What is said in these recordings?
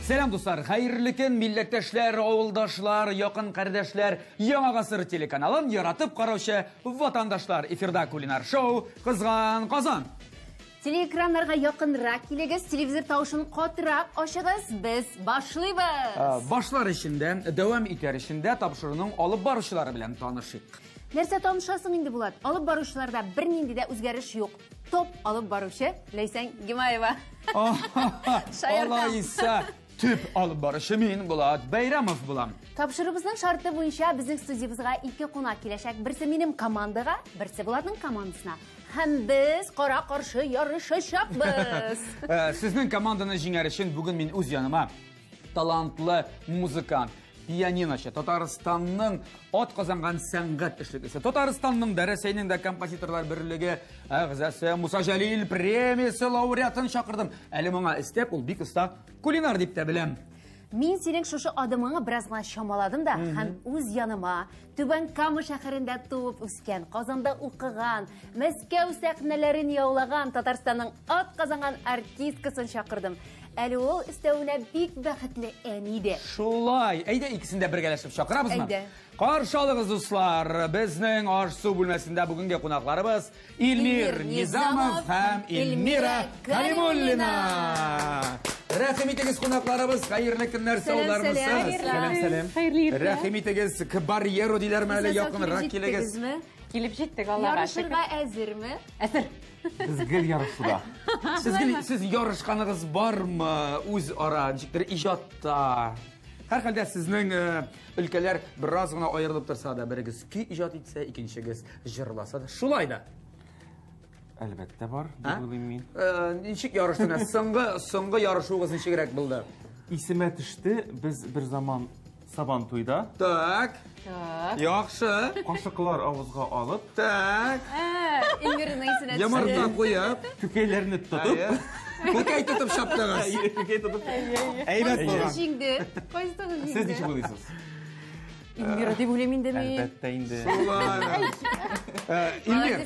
Сәлам, дуслар, хәерле көн, милләттәшләр, авылдашлар, якын кардәшләр, Яңа гасыр телеканалын яратып караучы ватандашлар. Эфирда кулинар шоу Кызган Казан. Телеэкраннарга якынрак килегез, телевизор тавышын катырак ачыгыз, без башлыйбыз. Башлар өчен дә, дәвам итәр өчен дә тапшыруның алып баручылары белән танышыйк. Нәрсә танышасың инде, Булат? Алып баручыларда бернинди дә үзгәреш юк. Топ алып баручы Ләйсән Гимаева. Алайса, төп алып баручы мин, Булат Бәйрәмов булам. Тапшыруыбызның шарты буенча безнең студиябызга ике кунак киләчәк. Берсе минем командага, берсе Булатның командасына. Һәм без кара-каршы ярышачакбыз. Сезнең команданы җиңәр өчен бүген мин үз яныма талантлы музыкант, пианиночы, Татарстанның ат казанган сәнгать эшлеклесе, Татарстанның да, Рәсәйнең дә композиторлар берлеге әгъзасы Муса Җәлил премиясе лауреатын чакырдым. Әле моңа өстәп, ул бик оста кулинар дип тә беләм. Мин синең шушы адымыңны бераз гына чамаладым да, һәм үз яныма Түбән Кама шәһәрендә туып үскән, Казанда укыган, Мәскәү сәхнәләрен яулаган Татарстанның ат казанган артисткасын чакырдым. Әле ул өстәвенә бик бәхетле әни дә. Шулай, әйдә икесен дә бергәләшеп чакырабызмы? Әйдә. Каршы алыгыз, дуслар, безнең аш-су бүлмәсендә бүгенге кунакларыбыз Илмир Низамов һәм Эльмира Калимуллина. Рәхим итегез, кунакларыбыз, хәерле көннәр, саулармысыз? Сәлам, сәлам. Хәерле иртә. Рәхим итегез, к барьеру диләрме әле, якынрак килегез. Килеп җиттек, Аллага шөкер. Ярышырга әзерме? Әзер. Без гел ярышуда. Сез гел, сез ярышканыгыз бармы үзара, ничектер иҗатта? Һәрхәлдә сезнең өлкәләр бераз гына аерылып торса да, берегез көй иҗат итсә, икенчегез җырласа да, шулай да. Әлбәттә бар, дип уйлыйм мин. Ничек ярыштыңыз? Соңгы ярышуыгыз ничегрәк булды? Исемә төште, без бер заман Сабан туйда. Так. Так. Яхшы. Кашыклар авызга алып. Так. Эльмираның исенә төште. Йомырка куеп. Күкәйләрне тотып. Күкәй тотып чаптыгыз. Күкәй тотып. Әйбәт булган. Җиңде. Кайсыгыз җиңде? Сез ничек уйлыйсыз? Эльмира дип уйлыйм инде мин. Әлбәттә инде. Шулай. Эльмир,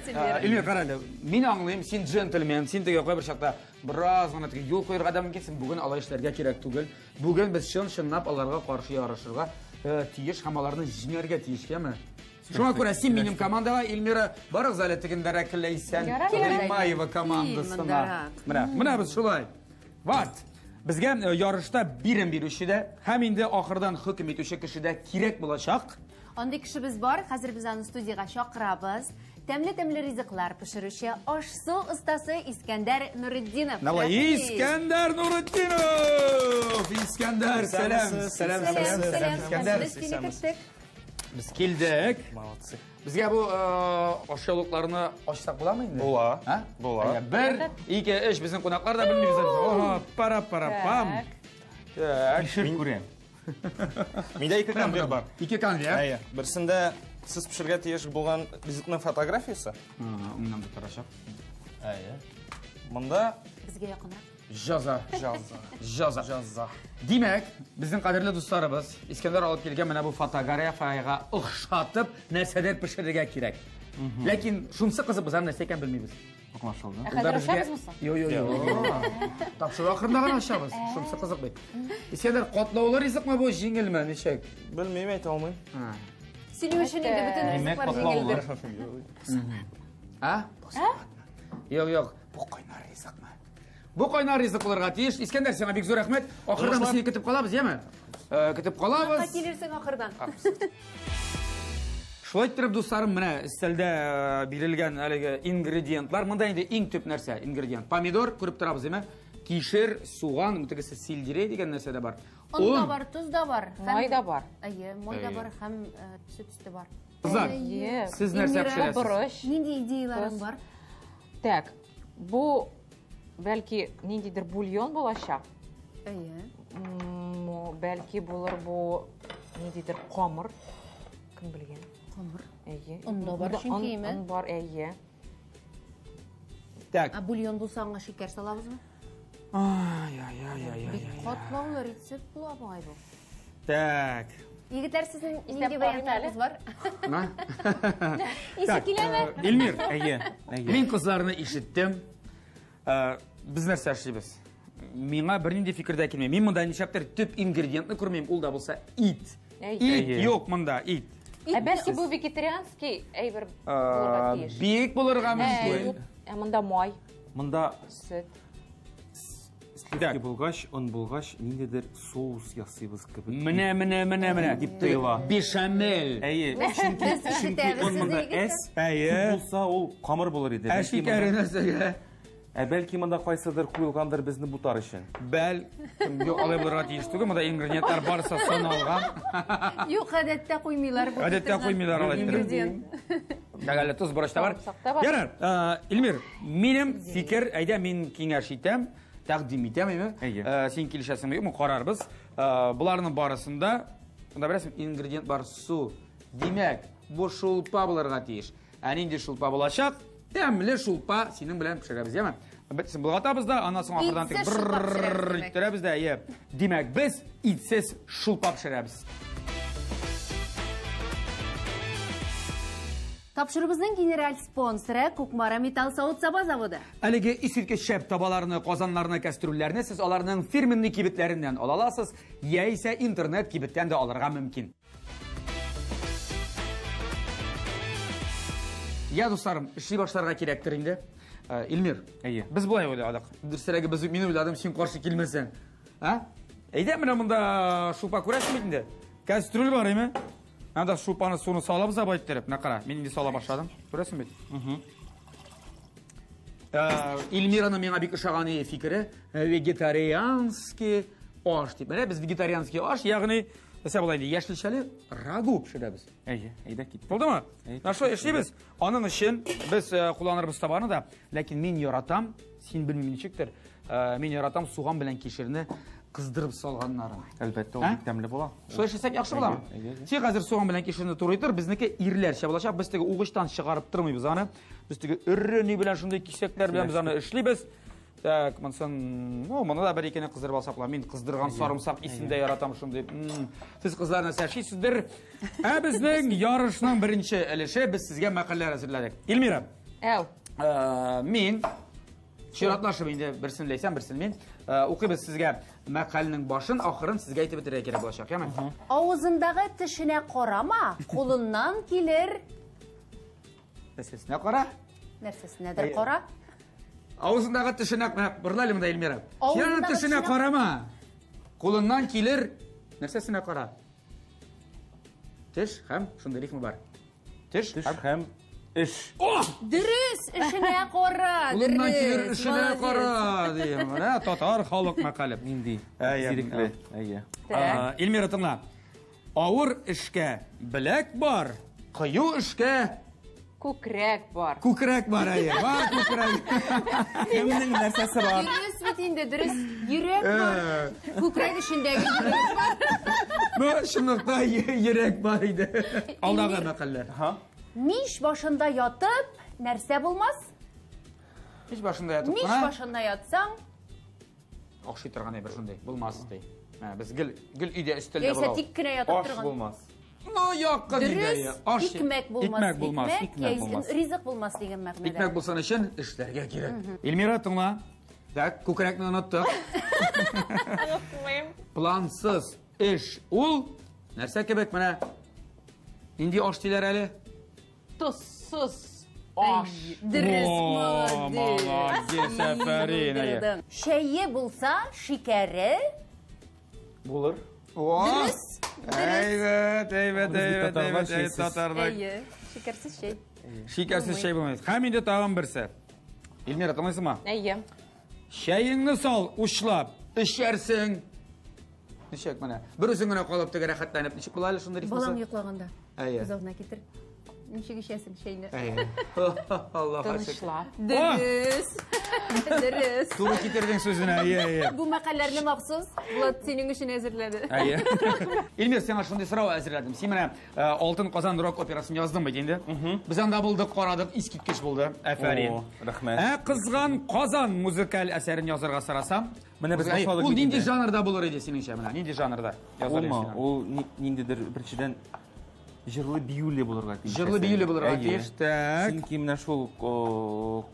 Эльмир, кара әле. Мин аңлыйм, син джентльмен, син теге кайбер чакта бераз гына теге юл куерга да мөмкинсең. Бүген алай эшләргә кирәк түгел. Бүген без чын-чынлап аларга каршы ярышырга тиеш һәм аларны җиңәргә тиеш, яме? Шуңа күрә син минем командага, Эльмира, барыгыз әле тегендәрәк Ләйсән Гыймаева командасына. Менә, менә без шулай. Вот. Безгә ярышта бирем бирүче дә һәм инде ахырдан хөкем итүче кеше дә кирәк булачак. Андый кешебез бар, хәзер без аны студиягә чакырабыз. Тәмле-тәмле ризыклар пешерүче аш-су остасы Искәндәр Нуретдинов. Давай, Искәндәр Нуретдинов! Искәндәр, сәлам, сәлам, сәлам, сәлам, Искәндәр. Без сине көттек. Без килдек. Молодцы. Безгә бу ашъяулыкларны ачсак буламы инде? Була. Була. Бер, ике, өч, безнең кунаклар да белмибез. Ого, пара-пара-пам. Так. Пешер күрәм. Миндә ике конверт бар. Ике конверт. Әйе. Берсендә сез пешергә тиеш булган ризыкның фотографиясе. Уңнан да торачак. Әйе. Монда безгә якынрак. Жаза. Жаза. Жаза. Жаза. Димәк, безнең кадерле дусларыбыз Искәндәр алып килгән менә бу фотографиягә охшатып нәрсәдер пешерергә кирәк. Ләкин шунысы кызык, без аны нәрсә икәнен белмибез. Аңлашылды. Ә хәзер ачабызмы соң? Йо, йо, йо. Тапшыру ахырында гына ачабыз. Шунысы кызык бит. Искәндәр, катлаулы ризыкмы бу, җиңелме, ничек? Белмим, әйтә алмыйм. Синең өчен инде бөтен ризыклар җиңелдер. А? Юк, юк. Бу кайнар ризыкмы? Бу кайнар ризык булырга тиеш. Искәндәр, сиңа бик зур рәхмәт. Ахырдан без сине көтеп калабыз, яме? Көтеп калабыз. Килерсең ахырдан. Шулай иттереп, дусларым, менә өстәлдә бирелгән әлеге ингредиентлар. Монда инде иң төп нәрсә, ингредиент. Помидор, күреп торабыз, яме? Кишер, суган, тегесе сельдерей дигән нәрсә дә бар. Он да бар, тоз да бар. Май да бар. Әйе, май да бар һәм сөт өсте бар. Кызлар, сез нәрсә пешерәсез? Борыч. Нинди идеяларың бар? Так, бу бәлки ниндидер бульон булачак. Әйе. Бәлки булыр бу ниндидер камыр. Кем белгән? Камыр. Әйе. Он да бар чөнки, име? Он бар, әйе. Так. Ә бульон булса, аңа шикәр салабызмы? Ай, ай, ай, ай, ай, Бик катлаулы рецепт була бугай бу. Так. Егетләр, сезнең нинди вариантларыгыз бар? Исе киләме? Эльмир, Әйе, әйе. Мин кызларны ишеттем. Без нәрсә эшлибез? Миңа бернинди фикер дә килми. Мин монда нишләптер төп ингредиентны күрмим, ул да булса ит. Ит юк монда, ит. Ә бәлки бу вегетарианский әйбер булырга тиеш? Бик булырга мөмкин. Ә монда май. Монда сөт. Сливки булгач, он булгач, ниндидер соус ясыйбыз кебек. Менә, менә, менә, менә. Дип тоела. Бешамель. Әйе, чөнки он монда әз. Әйе. Булса, ул камыр булыр иде. Ә шикәре нәрсәгә? Ә бәлки монда кайсыдыр куелгандыр безне бутар өчен. Бәл, юк, алай булырга тиеш түгел, монда ингредиентлар барысы саналган. Юк, гадәттә куймыйлар бу. Гадәттә куймыйлар алай ингредиент. Әле тоз борыч та бар. Ярар, Эльмир, минем фикер, әйдә мин киңәш итәм, тәкъдим итәм, әйме? Син килешәсеңме, юкмы, карарбыз. Боларның барысында, монда беләсең, ингредиент бар су. Димәк, бу шулпа булырга тиеш. Ә нинди шулпа булачак? Тәмле шулпа синең белән пешерәбез, яме? Бөтенесен болгатабыз да, аннан соң ахырдан тик брррррр иттерәбез дә, әйе. Димәк, без итсез шулпа пешерәбез. Тапшыруыбызның генераль спонсоры Кукмара металл савыт-саба заводы. Әлеге искиткеч шәп табаларны, казаннарны, кәстрүлләрне сез аларның фирменный кибетләреннән ала аласыз, яисә интернет кибеттән дә алырга мөмкин. Я, дусларым, эшли башларга кирәктер инде. Эльмир, әйе. Без болай уйладык. Дөресрәге, без мин уйладым, син каршы килмәсәң. А? Әйдә, менә монда шулпа күрәсең бит инде. Кәстрүл бар, әйме? Анда шулпаны суны салабыз да байттереп. Менә кара, мин инде сала башладым. Күрәсең бит? Эльмираның миңа бик ошаган фикере, вегетарианский аш дип. Менә без вегетарианский аш, ягъни нәрсә була инде, яшелчәле рагу пешерәбез. Әйе, әйдә киттек. Булдымы? Менә шулай эшлибез. Аның өчен без кулланырбыз табаны да, ләкин мин яратам, син белмим ничектер, мин яратам суган белән кишерне кыздырып салганнарын. Әлбәттә, ул бик тәмле була. Шулай эшләсәк яхшы буламы? Син хәзер суган белән кишерне турый тор, безнеке ирләрчә булачак. Без теге угычтан чыгарып тормыйбыз аны. Без теге өрре ни белән шундый кисәкләр белән без аны эшлибез. Так, монсын, ну, моны да бер икене кыздырып алсак була. Мин кыздырган сарымсак исен дә яратам шундый. Сез кызлар нәрсә эшлисездер? Ә безнең ярышның беренче өлеше, без сезгә мәкальләр әзерләдек. Эльмира. Әу. Мин чиратлашып инде берсен Ләйсән, берсен мин. Укыйбыз сезгә мәкальнең башын, ахырын сезгә әйтеп бетерергә кирәк булачак, яме? Авызындагы тешенә карама, кулыннан килер. Нәрсәсенә кара? Нәрсәсенәдер кара. Авызындагы тешенә, менә борыла әле монда Эльмира. Синең тешенә карама. Кулыннан килер. Нәрсәсенә кара? Теш һәм шундый рифма бар. Теш һәм эш. О! Дөрес, эшенә кара. Кулыннан килер эшенә кара, дим. Менә татар халык мәкале. Нинди? Зирекле. Әйе. Эльмира, тыңла. Авыр эшкә беләк бар, кыю эшкә күкрәк бар. Күкрәк бар, әйе. Бар күкрәк. Кемнең нәрсәсе бар? Дөрес бит инде, дөрес. Йөрәк бар. Күкрәк эчендәге йөрәк бар. Бу чынлыкта йөрәк бар иде. Алдагы мәкальләр. Мич башында ятып, нәрсә булмас? Мич башында ятып. Мич башында ятсаң, охшый торган әйбер шундый. Булмас ди. Без гел өйдә өстәлдә була. Яисә тик кенә ятып торган. Аш булмас. Ну, якын Дөрес, икмәк булмас. Икмәк булмас. Икмәк булмас. Ризык булмас дигән мәгънәдә. Икмәк булсын өчен эшләргә кирәк. Эльмира, тыңла. Так, күкрәкне оныттык. Онытмыйм. Плансыз эш ул нәрсә кебек менә нинди аш диләр әле? Тозсыз аш. Дөрес, молодец. Молодец, афәрин. Чәе булса, шикәре булыр. Дөрес. Әйбәт, әйбәт, әйбәт, әйбәт, әйбәт, татарлар. Әйе, шикәрсез чәй. Шикәрсез чәй булмый. Һәм инде тагын берсе. Эльмира, тыңлыйсыңмы? Әйе. Чәеңне сал, учлап, эчәрсең. Ничек менә? Бер үзең генә калып теге рәхәтләнеп, ничек була әле шундый рифмасы? Балаң йоклаганда. Әйе. Күз алдына китер. Ничек эчәсең чәйне? Әйе. Аллаһ Тынычлап. Дөрес. Дөрес. Туры китердең сүзенә, әйе, әйе. Бу мәкальләрне махсус Булат синең өчен әзерләде. Әйе. Эльмир, сиңа шундый сорау әзерләдем. Син менә Алтын Казан рок операсын яздың бит инде. Без анда булдык, карадык, искиткеч булды. Афәрин. Рәхмәт. Ә Кызган Казан музыкаль әсәрен язарга сорасам, менә без башладык. Ул нинди жанрда булыр иде синеңчә менә? Нинди жанрда язар идең? Ул ниндидер беренчедән җырлы биюле булырга тиеш. Җырлы биюле булырга тиеш. Так. Чөнки менә шул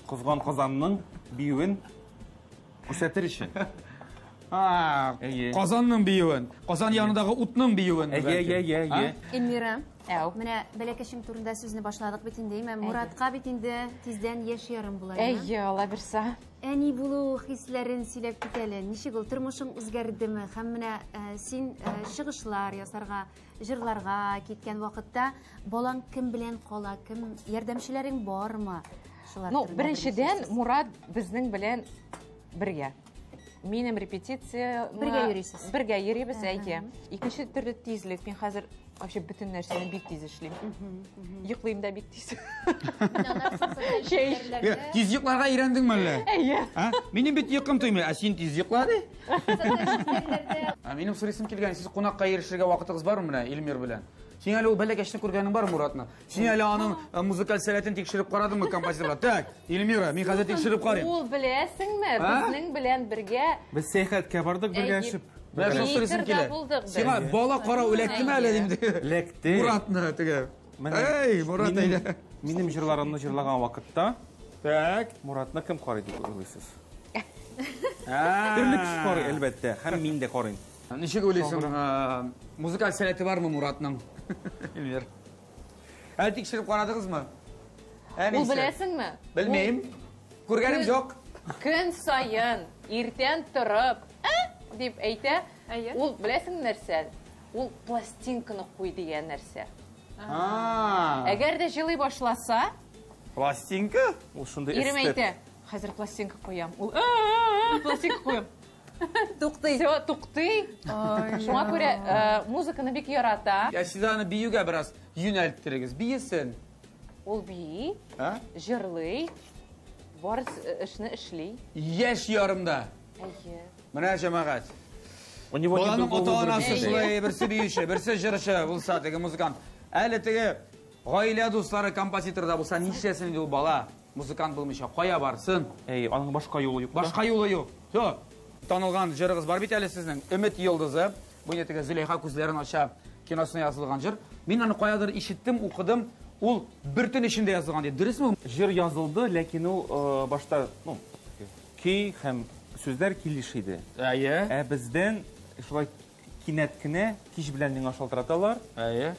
Кызган Казанның биюен күрсәтер өчен. Казанның биюен, Казан янындагы утның биюен. Әйе, әйе, әйе. Эльмира, менә бәләкәчең турында сүзне башладык бит инде, әйме? Муратка бит инде тиздән яшь ярым була. Әйе, Алла бирсә. Әни булу хисләрен сөйләп кит әле. Ничек ул, тормышың үзгәрдеме? Һәм менә син чыгышлар ясарга, җырларга киткән вакытта балаң кем белән кала, кем ярдәмчеләрең бармы? Ну, беренчедән, Мурат безнең белән бергә. Минем репетиция... Бергә йөрисез. Бергә йөрибез, әйе. Икенче төрле тизлек. Мин хәзер вообще бөтен нәрсәне бик тиз эшлим. Йоклыйм да бик тиз. Тиз йокларга өйрәндеңме әллә? Әйе. Минем бит йокым туймый, ә син тиз йокла ди. Минем сорыйсым килгән, сез кунакка йөрешергә вакытыгыз бармы менә Эльмир белән? Син әле ул бәләкәчне күргәнең бар Муратны? Син әле аның музыкаль сәләтен тикшереп карадыңмы композиторлар? Так, Эльмира, мин хәзер тикшереп карыйм. Ул беләсеңме, безнең белән бергә. Без сәяхәткә бардык бергәләшеп. Менә шул сорыйсым килә. Сиңа бала карау эләктеме әле дим. Эләкте. Муратны теге. Эй, Мурат әйдә. Минем җырларымны җырлаган вакытта, так, Муратны кем карый дип уйлыйсыз? Төрле кеше карый, әлбәттә, һәм мин дә карыйм. Ничек уйлыйсың, музыкаль сәләте бармы Муратның? Эльмир. Әле тикшереп карадыгызмы? Ул беләсеңме? Белмим. Күргәнем юк. Көн саен иртән торып, дип әйтә. Ул беләсеңме нәрсә? Ул пластинканы куй дигән нәрсә. Әгәр дә җылый башласа, пластинка? Ул шундый Ирем әйтә, хәзер пластинка куям. Ул пластинка куям. Туктый. Все, туктый. Шуңа күрә музыканы бик ярата. Я сез аны биюгә бераз юнәлттерегез. Биесен. Ул бии, җырлый, бар эшне эшли. Яшь ярымда. Әйе. Менә җәмәгать. Баланың ата-анасы шулай, берсе биюче, берсе җырчы булса, теге музыкант. Әле теге гаилә дуслары композитор да булса, нишләсен инде ул бала? Музыкант булмыйча кая барсын? Әй, аның башка юлы юк. Башка юлы юк. Все. Танылган җырыгыз бар бит әле сезнең. Өмет йолдызы. Бу инде теге Зөләйха күзләрен ача киносына язылган җыр. Мин аны каядыр ишеттем, укыдым. Ул бер төн эчендә язылган дип. Дөресме? Җыр язылды, ләкин ул башта, ну, көй һәм сүзләр килеш иде. Әйе. Ә бездән шулай кинәт кенә кич белән миңа шалтыраталар. Әйе.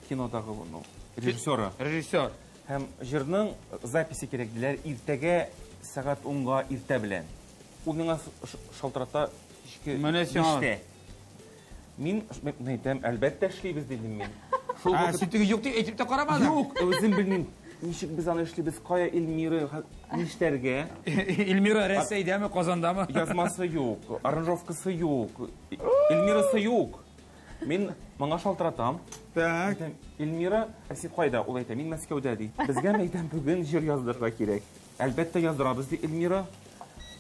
Кинодагы, ну, режиссеры. Режиссер. Һәм җырның записи кирәк диләр иртәгә сәгать 10-га иртә белән. Ул миңа шалтырата кичке 5-тә. Мин әйтәм, әлбәттә эшлибез дидем мин. Син теге юк дип әйтеп тә карамадың? Юк, үзем белмим. Ничек без аны эшлибез, кая Эльмира, нишләргә? Эльмира Рәсәйдәме, Казандамы? Язмасы юк, аранжировкасы юк, Эльмирасы юк. Мин моңа шалтыратам. Так. Эльмира, ә син кайда? Ул әйтә, мин Мәскәүдә ди. Безгә мәйдан бүген җыр яздырырга кирәк. Әлбәттә яздырабыз ди Эльмира.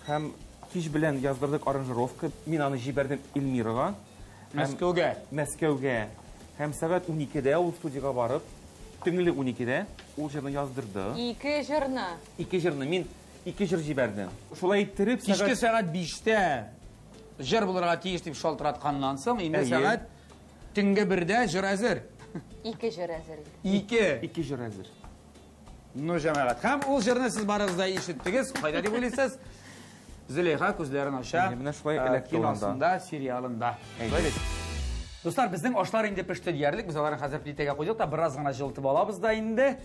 Һәм кич белән яздырдык аранжировка. Мин аны җибәрдем Эльмирага. Мәскәүгә. Мәскәүгә. Һәм сәгать 12-дә ул студиягә барып, төнле 12-дә ул җырны яздырды. Ике җырны. Ике җырны. Мин ике җыр җибәрдем. Шулай иттереп, кичке сәгать 5-тә җыр булырга тиеш дип шалтыратканнан соң, инде сәгать төнге 1-дә җыр әзер. Ике җыр әзер. Ике. Ике җыр әзер. Ну, җәмәгать. Һәм ул җырны сез барыгыз да ишеттегез. Кайда дип уйлыйсыз? Зөләйха күзләрен ача. Менә шулай эләкте киносында, сериалында. Шулай бит. Дуслар, безнең ашлар инде пеште диярлек. Без аларны хәзер плитәгә куйдык та бераз гына җылытып алабыз да инде.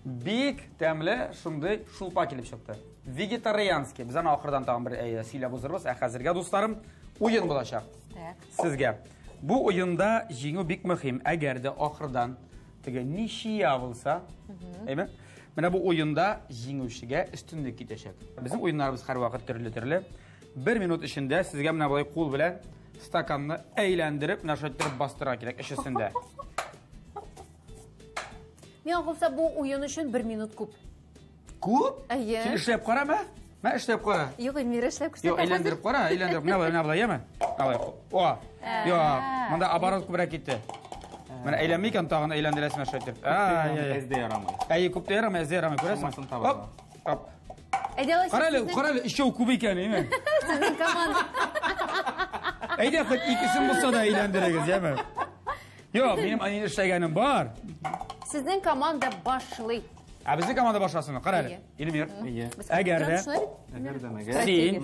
Бик тәмле шундый шулпа килеп чыкты. Вегетарианский. Без аны ахырдан тагын бер сөйләп узырбыз. Ә хәзергә, дусларым, уен булачак. Сезгә. Бу уенда җиңү бик мөһим. Әгәр дә ахырдан теге ничья булса, әйме? Менә бу уенда җиңүчегә өстенлек китәчәк. Безнең уеннарыбыз һәрвакыт төрле-төрле. Бер минут эчендә сезгә менә болай кул белән стаканны әйләндереп, менә шулай иттереп бастырырга кирәк өчесендә. Миңа калса, бу уен өчен бер минут күп. Күп? Әйе. Син эшләп карама? Мә эшләп кара. Юк, Эльмира эшләп күрсәтә. Юк, әйләндереп кара, әйләндереп. Менә болай, менә болай, яме? Алай. О! Юк, монда оборот күбрәк китте. Менә әйләнми икән, тагын әйләндерәсең шулай итеп. Ай, әз дә ярамый. Әйе, күп тә ярамый, әз дә ярамый, күрәсеңме? Оп, оп. Әйдә, алайса. Кара әле, кара әле, өчәү күп икән, әйме? Сезнең команда. Әйдә, хоть икесен булса да әйләндерегез, яме? Юк, минем әни эшләгәнем бар. Сезнең команда башлый. Ә безнең команда башласынмы? Кара әле. Илмир. Әгәр дә син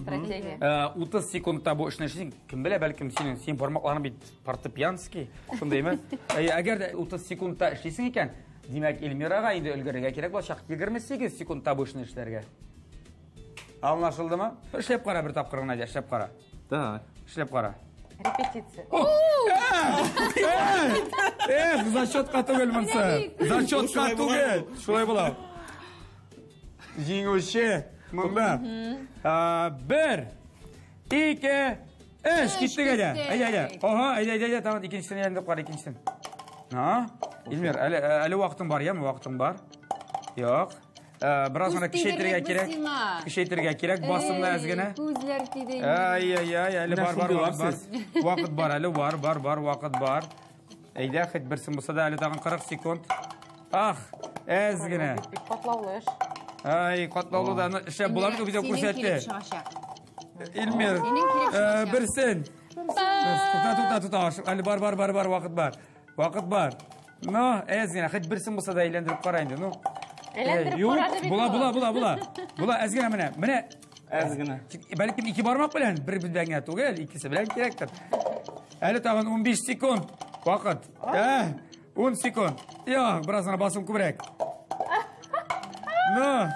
30 секундта бу эшне эшлисең, кем белә, бәлкем синең син бармакларың бит фортепианский, шундыймы? Әгәр дә 30 секундта эшлисең икән, димәк, Эльмирага инде өлгерергә кирәк булачак 28 секундта бу эшне эшләргә. Аңлашылдымы? Эшләп кара бер тапкыр гына, эшләп кара. Так. Эшләп кара. Репетиция. Эх, зачетка түгел монысы. Зачетка түгел. Шулай була. Җиңүче монда. 1 2 3 киттек әйдә. Әйдә, әйдә. Ага, әйдә, әйдә, әйдә, тагын икенчесен әйләндереп кара, икенчесен. А? Илмир, әле әле вакытың бар, яме, вакытың бар. Юк. Бераз гына кішейтергә кирәк. Кішейтергә кирәк, басымны әз генә. Күзләр тиде. Ай-яй-яй, әле бар, бар, вакыт бар. Вакыт бар, әле бар, бар, бар, вакыт бар. Әйдә, хет берсен булса да, әле тагын 40 секунд. Ах, әз генә. Бик катлаулы эш. Ай, катлаулы да, эшләп була бит, видео күрсәтте. Илмир, берсен. Тукта, тукта, тукта, әле бар, бар, бар, бар, вакыт бар. Вакыт бар. Ну, әз генә, хет берсен булса да әйләндереп кара инде, ну. Әйләндереп карады бит. Була, була, була, була. Була, әз генә менә, менә. Әз генә. Бәлкем ике бармак белән, бер белән генә түгел, икесе белән кирәктер. Әле тагын 15 секунд вакыт. 10 секунд. Юк, бераз гына басым күбрәк. Ну,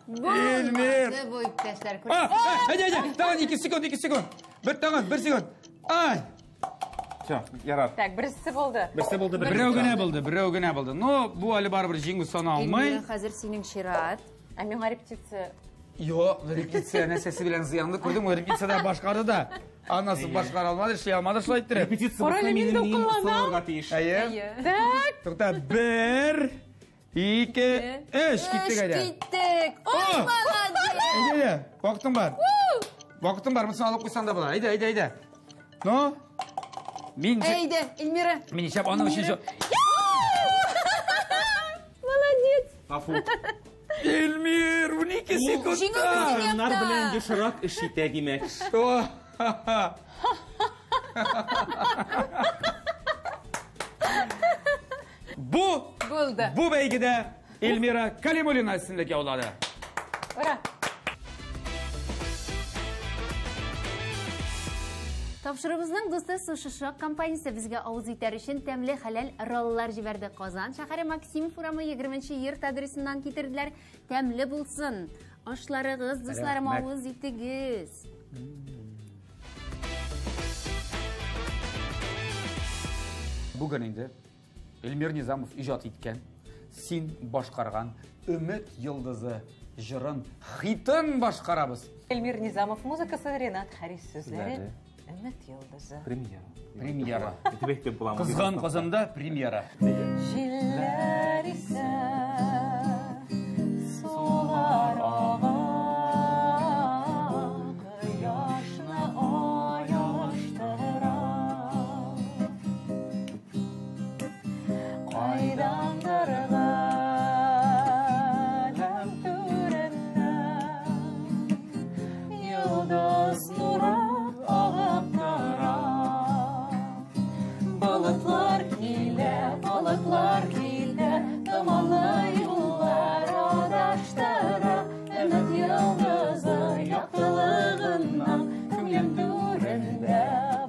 Илмир. Бу иптәшләр. Әйдә, әйдә, тагын 2 секунд, 2 секунд. Бер тагын, 1 секунд. Ай! Все, ярар. Так, берсе булды. Берсе булды, берәү генә булды, берәү генә булды. Но бу әле барыбер җиңү саналмый. Илмир, хәзер синең чират. Ә миңа репетиция. Юк, репетиция нәрсәсе белән зыянлы күрдең, ул репетициядә башкарды да. Анасы башкара алмады, эшли алмады шулай иттереп. Репетиция булса, минем мием сынарга тиеш. Әйе. Так. Тукта, 1 2 3 киттек әйдә. Киттек. Ой, молодец. Әйдә, әйдә. Вакытың бар. Вакытың бар, монысын алып куйсаң да була. Әйдә, әйдә, әйдә. Ну? Мин Әйдә, Эльмира. Мин ишәп аның өчен. Молодец. Гафу. Эльмир, 12 секундта. Нар белән ешрак эш итә, димәк. Бу булды. Бу бәйгедә Эльмира Калимуллина өстенлек яулады. Ура! Тапшырыбызның дусты Суши Шок компаниясе безгә авыз итәр өчен тәмле хәләл роллар җибәрде. Казан шәһәре Максимов урамы 20 йорт адресыннан китерделәр. Тәмле булсын. Ашларыгыз, дусларым, авыз итегез. Бүген инде Эльмир Низамов иҗат иткән, син башкарган Өмет йолдызы җырын, хитын башкарабыз. Эльмир Низамов музыкасы, Ренат Харис сүзләре. Өмет йолдызы. Премьера. Премьера. Әйтеп буламы? Кызган Казанда премьера. Җилләр исә, сулар ага, кояшны ай алыштыра. Кайдандыр галәм түреннән йолдыз нуры агып тора. Болытлар килә, болытлар килә, томанлы юллар адаштыра. Өмет йолдызы яктылыгыннан күңелем түрендә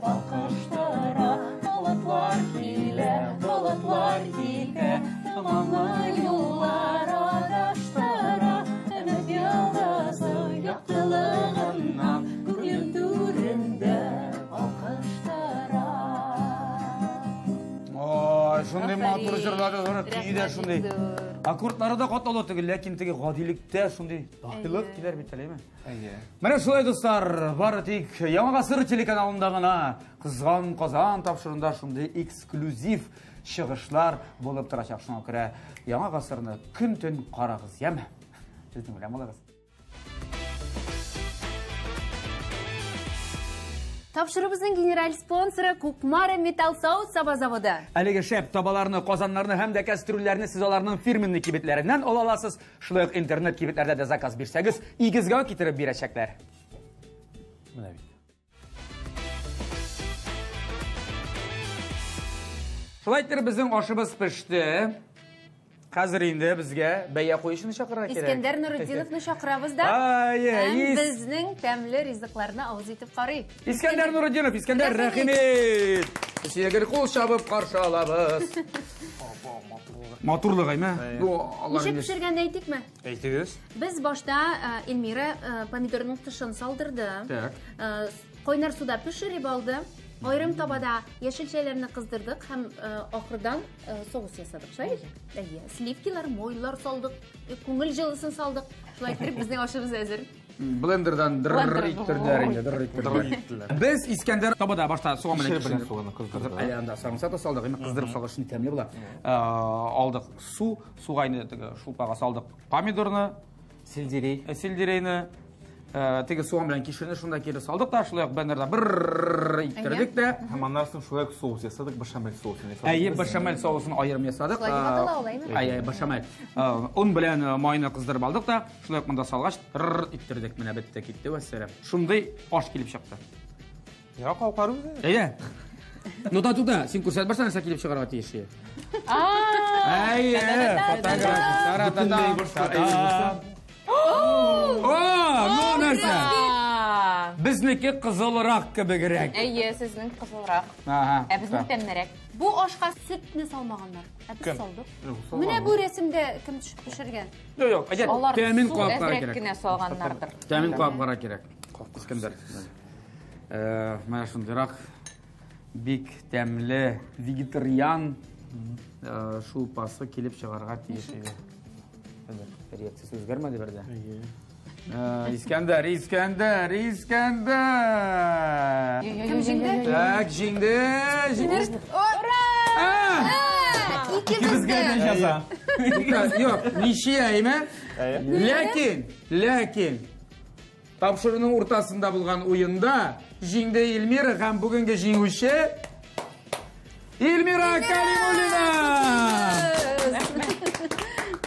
балкыштыра. Болытлар килә, болытлар килә, томанлы юллар адаштыра. Өмет йолдызы яктылыгыннан күңелем түрендә балкыштыра. Ой, шундый матур җырлады, аны көе дә шундый. Аккордлары да катлаулы түгел, ләкин теге гадилектә шундый даһилык килер бит әле, әйме? Әйе. Менә шулай, дуслар, бары тик Яңа гасыр телеканалында гына Кызган Казан тапшыруында шундый эксклюзив чыгышлар булып торачак. Шуңа күрә Яңа гасырны көн-төн карагыз, яме? Безнең белән булыгыз. Тапшырубызның генераль спонсоры Кукмара Металл Савыт Саба заводы. Әлеге шәп табаларны, казаннарны һәм дә кәстрүлләрне сез аларның фирменный кибетләреннән ала аласыз. Шулай ук интернет кибетләрдә дә заказ бирсәгез, игезгә китереп бирәчәкләр. Менә бит. Шулай итеп, безнең ашыбыз пеште. Хәзер инде безгә бәя куючыны чакырырга кирәк. Искәндәр Нуретдиновны чакырабыз да. Һәм безнең тәмле ризыкларны авыз итеп карыйк. Искәндәр Нуретдинов, Искәндәр, рәхим ит. Сине кул чабып каршы алабыз. Матурлык, әйме? Ничек пешергәнне әйтикме? Әйтегез. Без башта Эльмира помидорның тышын салдырды. Кайнар суда пешереп алды. Аерым табада яшелчәләрне кыздырдык һәм ахырдан соус ясадык. Шулай бит? Әйе. Сливкилар, майлар салдык, күңел җылысын салдык. Шулай итеп безнең ашыбыз әзер. Блендердан дыр иттерделәр инде, дыр иттерделәр. Без Искәндәр табада башта суган белән кишер суганны кыздырдык. Әле анда сарымсак та салдык, инде кыздырып салгач шундый тәмле була. Алдык су, суга инде теге шулпага салдык помидорны, сельдерей, сельдерейны, теге суган белән кишерне шунда кире салдык та, шулай ук блендерда бер иттердек тә. Һәм аннан соң шулай ук соус ясадык, бешамель соусын ясадык. Әйе, бешамель соусын аерым ясадык. Шулай дип атала ул, әйме? Әйе, бешамель. Он белән майны кыздырып алдык та, шулай ук монда салгач, рррр иттердек. Менә бетте, китте, вәссәлам. Шундый аш килеп чыкты. Я калкар үзе. Әйе. Ну да, туда, син күрсәт башта нәрсә килеп чыгарга тиеш. Әйе, фотография. О, ну нәрсә? Безнеке кызылрак кебегрәк. Әйе, сезнең кызылрак. Ә безнең тәмнерәк. Бу ашка сөтне салмаганнар. Ә без салдык. Менә бу рәсемдә кем төшеп пешергән? Юк, юк, әйдә, тәмен куап кара кирәк. Кенә салганнардыр. Тәмен куап кара кирәк. Искәндәр. Менә шундыйрак бик тәмле вегетариан шулпасы килеп чыгарга тиеш иде. Реакциясе үзгәрмәде бер дә. Искәндәр, Искәндәр, Искәндәр! Кем җиңде? Так, җиңде! Җиңде! Ура! Икебезгә дә җәза. Юк, ничия, әйме? Ләкин, ләкин, тапшыруның уртасында булган уенда җиңде Эльмира һәм бүгенге җиңүче Эльмира Калимуллина!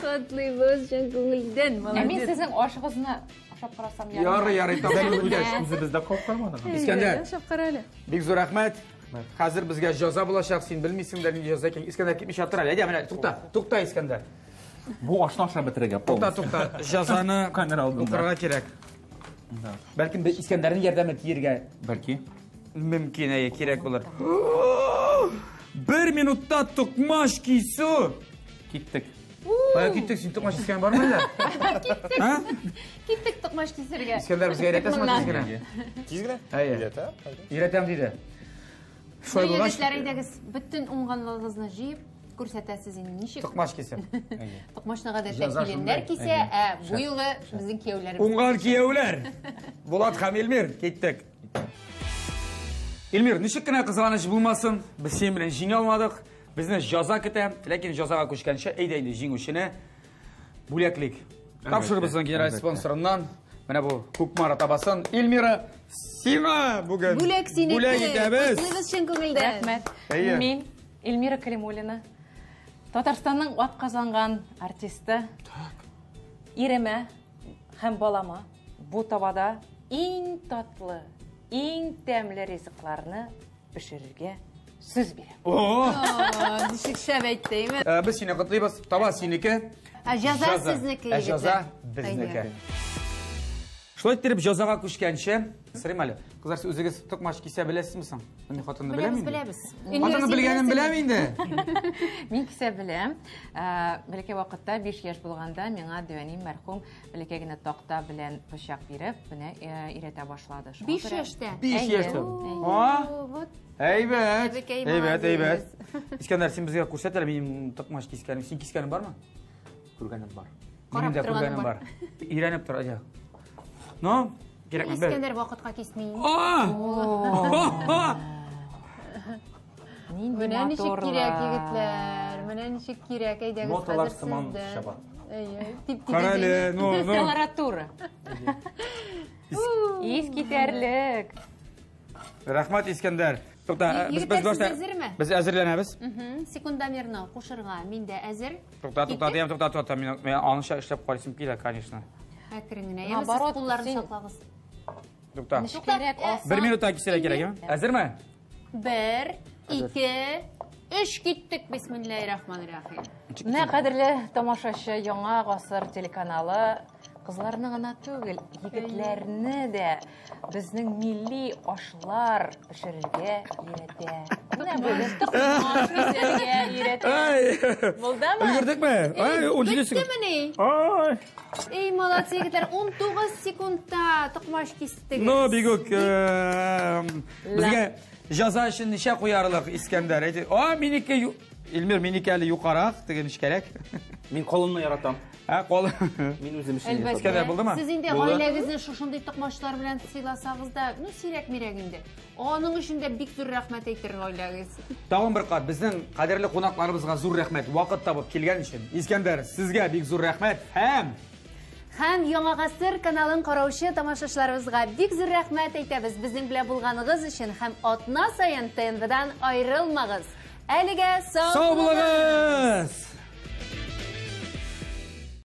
Котлыйбыз чын күңелдән, молодец. Ә мин сезнең ашыгызны ашап карасам ярый. Ярый, ярый, тапшыру беткәч. Үзебез дә калып кармадык. Искәндәр, ашап кара әле. Бик зур рәхмәт. Хәзер безгә җәза булачак, син белмисең дә нинди җәза икән. Искәндәр китмичә тор әле. Әйдә, менә, тукта, тукта, Искәндәр. Бу ашны ашап бетерергә. Тукта, тукта. Җәзаны камера алдында укырга кирәк. Бәлкем Искәндәрнең ярдәме тиергә. Бәлки. Мөмкин, әйе, кирәк булыр. Бер минутта токмач кисү. Киттек. Кая киттек? Син токмач кискән бармы әллә? Киттек. Киттек токмач кисергә. Искәндәр безгә өйрәтәсеңме тиз генә? Тиз генә? Әйе. Өйрәтә. Өйрәтәм диде. Шулай булгач, Егетләр, әйдәгез, бөтен уңганлыгыгызны җыеп күрсәтәсез инде ничек. Токмач кисәм. Токмачны гадәттә киленнәр кисә, ә бу юлы безнең кияүләребез. Уңган кияүләр. Булат һәм Эльмир, киттек. Эльмир, ничек кенә кызганыч булмасын, без синең белән җиңә алмадык. Безне җәза көтә, ләкин җәзага күчкәнче, әйдә инде җиңүчене бүләклик. Тапшырыбызның генераль спонсорыннан менә бу Кукмара табасын Эльмира сиңа бүген. Бүләк синеке. Бүләк итәбез. Котлыйбыз чын күңелдән. Рәхмәт. Мин Эльмира Калимуллина, Татарстанның атказанган артисты. Иремә һәм балама бу табада иң татлы, иң тәмле ризыкларны пешерергә сүз бирәм. О! Ничек шәп әйтте, әйме? Без сине котлыйбыз. Таба синеке. Ә җәза сезнеке, Ә җәза безнеке. Шулай иттереп җәзага күчкәнче, сорыйм әле. Кызлар, сез үзегез токмач кисә беләсезме соң? Мин хатынны беләм инде. Беләбез, беләбез. Хатынны белгәнен беләм инде. Мин кисә беләм. Бәләкәй вакытта 5 яшь булганда миңа дәвәним мәрхүм бәләкәй генә такта белән пычак биреп, менә өйрәтә башлады. 5 яшьтә? 5 яшьтә. Вот. Әйбәт. Әйбәт, әйбәт. Искәндәр, син безгә күрсәт әле минем токмач кискәнем. Син кискәнең бармы? Күргәнем бар. Минем дә күргәнем бар. Өйрәнеп тор, әйдә. Ну, кирәкме? Искәндәр вакытка кисми. Менә ничек кирәк, егетләр. Менә ничек кирәк, әйдәгез. Ноталар сыман чаба. Карале, ну, ну. Колоратура. Ис китәрлек. Рәхмәт, Искәндәр. Тукта, без башта без әзерләнәбез. Секундомерны кушырга мин дә әзер. Тукта, тукта, дигән, тукта, тукта, мин аныча эшләп карыйсым килә, конечно. Әкрен генә, яме, сез кулларны саклагыз. 3 киттек, бисмиллаһир-рахманир-рахим. Менә кадерле тамашачы, Яңа гасыр телеканалы кызларны гына түгел, егетләрне дә безнең милли ашлар пешерергә өйрәтә. Менә бүген токмач пешерергә өйрәтә. Булдымы? Өлгердекме? Ай, 17 секунд. Беттемени? Ай. Эй, молодцы, егетләр, 19 секундта токмач кистегез. Ну, бигүк, безгә җаза өчен ничә куярлык, Искәндәр? Әйте, а, минеке Илмир, минеке әле юкарак, теге нечкәрәк. Мин колынны яратам. Ә, кол. Мин үзем өчен Әлбәттә. Искәндәр, булдымы? Сез инде Булды. гаиләгезне шушындый токмачлар белән сыйласагыз да, ну, сирәк-мирәк инде. Аның өчен дә бик зур рәхмәт әйтер гаиләгез. Тагын бер кат безнең кадерле кунакларыбызга зур рәхмәт, вакыт табып килгән өчен. Искәндәр, сезгә бик зур рәхмәт һәм Һәм Яңа гасыр каналын караучы тамашачыларыбызга бик зур рәхмәт әйтәбез безнең белән булганыгыз өчен һәм атна саен ТНВдан аерылмагыз. Әлегә сау сау булыгыз!